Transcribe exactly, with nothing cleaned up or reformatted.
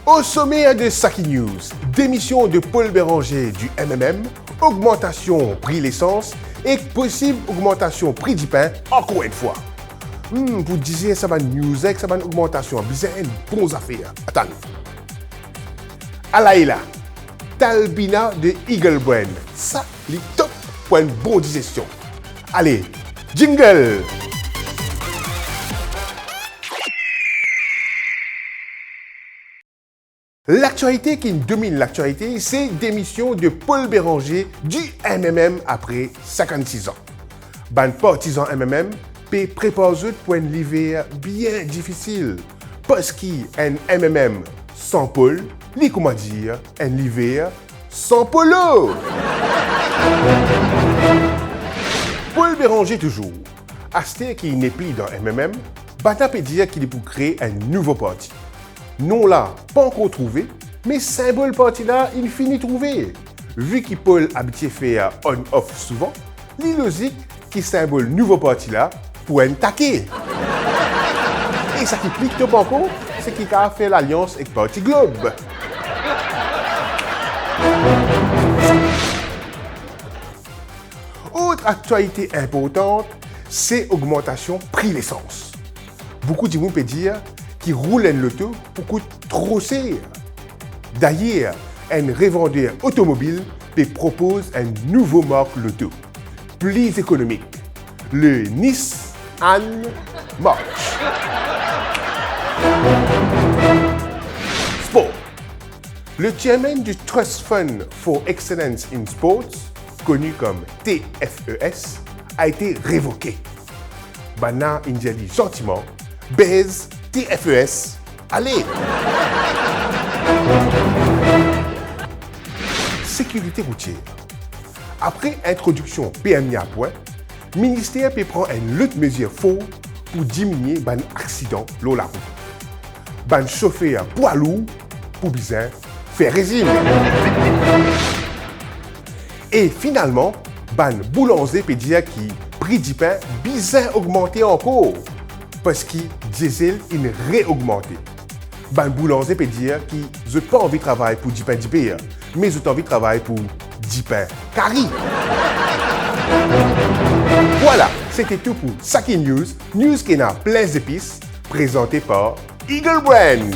Au sommaire de Saki News, démission de Paul Bérenger du M M M, augmentation prix l'essence et possible augmentation prix dipin ankor enn fwa. Hmm, pou dizer sa bann news ek sa bann ogmantasion, bizin enn bon zafer. Atann. Ala ela, Talbina de Eagle Brain. Sa, li top pou enn bon dizestion. Ale, jingle! Laktialite ki dominn laktialite, se demision de Paul Bérenger du M M M apre sinkannsis an. Bann partizan M M M pe prepar zot pou enn liver bien difisil, parski enn M M M san Paul, li kouma dir enn liver san polo. Paul Bérenger touzour. Aster ki li nepli dan M M M, bann la pe dir ki li pou kree enn nouvo parti. Non la pa ankor trouve, me sinbol parti la inn fini trouve. Vi ki Paul abitie fer on-off souvan, li lozik ki sinbol nouvo parti la pou enn take. E sa ki pli top ankor, se ki kav fer lalians ek Parti Globe. Lot aktialite inportan, se ogmantasion pri lesans. Boukou dimoun pe dir ki roul enn loto pou kout tro ser. Dayer, enn revander otomobil pe propoz enn nouvo mark loto, pli ekonomik, le Nissan March. Spor. Le chairman du Trust Fund for Excellence in Sports, connu comme T F E S, a été révoqué. Bann la inn dir li zantiman, bez T F E S, ale! Sekirite routier. Apre introdiksion permi a pwin, minister pe pran enn lot mezir for pou diminie bann aksidan lor larout. Bann sofer pwa lour pou bizin fer rezim. E finalman, bann boulanze pe dir ki pri dipin bizin ogmante ankor, parski diesel inn reogmante. Bann boulanze pe dir ki zot pa anvi travay pou dipin diber, me zot anvi travay pou dipin kari. Vwala, sete tou pou Saki News, news ki ena plin zepis, prezante par Eagle Brand.